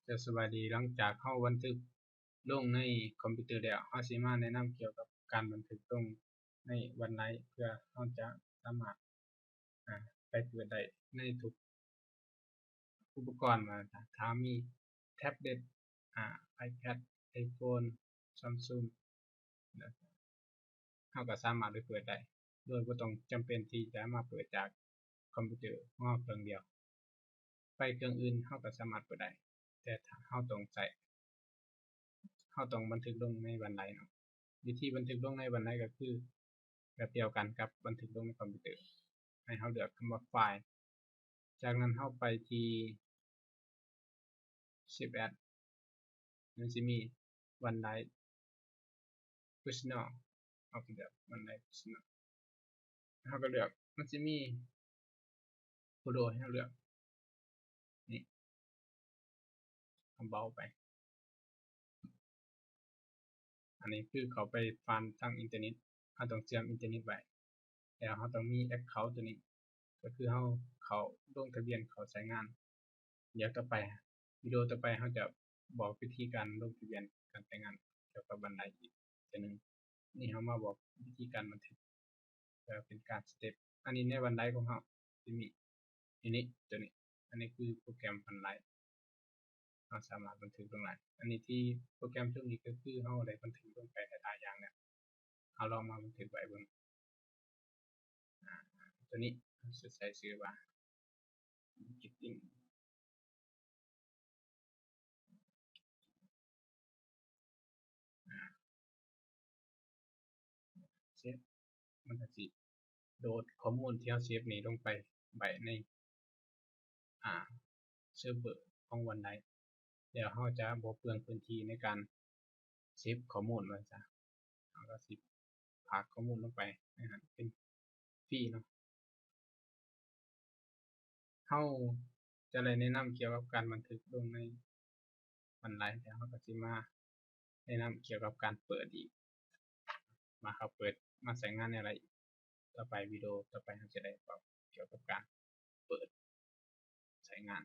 ເຈົ້າສະບາຍດີ, ຫຼັງຈາກເຮົາບັນທຶກລົງໃນຄອມພິວເຕີແລ້ວ, ເຮົາຊິມາແນະນຳກ່ຽວກັບການບັນທຶກລົງໃນວັນໄລ ເພື່ອເຮົາຈະສາມາດ ອາ ໄປເປີດໄດ້ໃນທຸກອຸປະກອນ, ວ່າຖ້າມີແທັບເລັດ, ອາ ໄອແພດ, ໄອໂຟນ, ຊຳຊຸງ ເຮົາກໍສາມາດໄປເປີດໄດ້ ໂດຍບໍ່ຕ້ອງຈຳເປັນທີ່ຈະມາເປີດຈາກຄອມພິວເຕີຂອງເຮົາເຄື່ອງດຽວ. ໄປເຄື່ອງອື່ນເຮົາກໍສາມາດເປີດໄດ້, ແຕ່ເຮົາຕ້ອງໃຊ້ ເຮົາຕ້ອງບັນທຶກລົງໃນວັນໄລເນາະ. ວິທີບັນທຶກລົງໃນວັນໄລກໍຄືແບບດຽວກັນກັບບັນທຶກລົງໃນຄອມພິວເຕີ. ໃຫ້ເຮົາເລືອກຄຳວ່າ File, ຈາກນັ້ນເຮົາໄປທີ່ Save As, ມັນຊິມີ OneDrive Personal, ເຮົາກໍເລືອກ OneDrive Personal, ເຮົາກໍເລືອກ ມັນຊິມີໂຟນໂດໃຫ້ເຮົາເລືອກ ນີ້ ເຮົາເບົາໄປ. ອັນນີ້ຄືເຂົ້າໄປຜ່ານທາງອິນເຕີເນັດ, ເຮົາຕ້ອງເຊື່ອມອິນເຕີເນັດໄວ້ ແລ້ວເຮົາຕ້ອງມີແອັກເຄົາໂຕນີ້ ກໍຄືເຮົາເຂົ້າລົງທະບຽນເຂົ້າໃຊ້ງານ. ດຽວຕໍ່ໄປ ວິດີໂອຕໍ່ໄປເຮົາຈະບອກວິທີການລົງທະບຽນການໃຊ້ງານກ່ຽວກັບວັນໄລອີກເທື່ອໜຶ່ງ. ນີ້ເຮົາມາບອກວິທີການບັນທຶກ ເພື່ອເປັນການສະເຕັບ. ອັນນີ້ໃນວັນໄລຂອງເຮົາຊິມີຢູ່ນີ້ ໂຕນີ້, ອັນນີ້ຄືໂປຣແກຣມວັນໄລ ເຮົາສາມາດບັນທຶກລົງໄດ້. ອັນນີ້ທີ່ໂປຣແກຣມໂຕນີ້ກໍຄືເຮົາໄດ້ບັນທຶກລົງໄປຫຼາຍໆຢ່າງແລ້ວ, ເຮົາລອງມາບັນທຶກໄວ້ເບິ່ງ. ອາ ໂຕນີ້ເຮົາຈະໃສ່ຊື່ວ່າ Marketing ເຊບ, ມັນກໍຊິໂຫຼດຂໍ້ມູນທີ່ເຮົາເຊບນີ້ລົງໄປໄວ້ໃນ ອາ ເຊີເວີຂອງວັນໄລ, ແລ້ວເຮົາຈະບໍ່ເປືອງພື້ນທີ່ໃນການເຊບຂໍ້ມູນວ່າຊະ. ເຮົາກໍຊິພາກຂໍ້ມູນລົງໄປໃນຫັ້ນເປັນຟຣີເນາະ. ເຮົາຈະໄດ້ແນະນຳກ່ຽວກັບການບັນທຶກລົງໃນວັນໄລ, ແລ້ວເຮົາກໍຊິມາແນະນຳກ່ຽວກັບການເປີດອີກ ວ່າເຮົາເປີດມາໃຊ້ງານແນວໃດ. ຕໍ່ໄປ ວິດີໂອຕໍ່ໄປເຮົາຈະໄດ້ເວົ້າກ່ຽວກັບການເປີດໃຊ້ງານ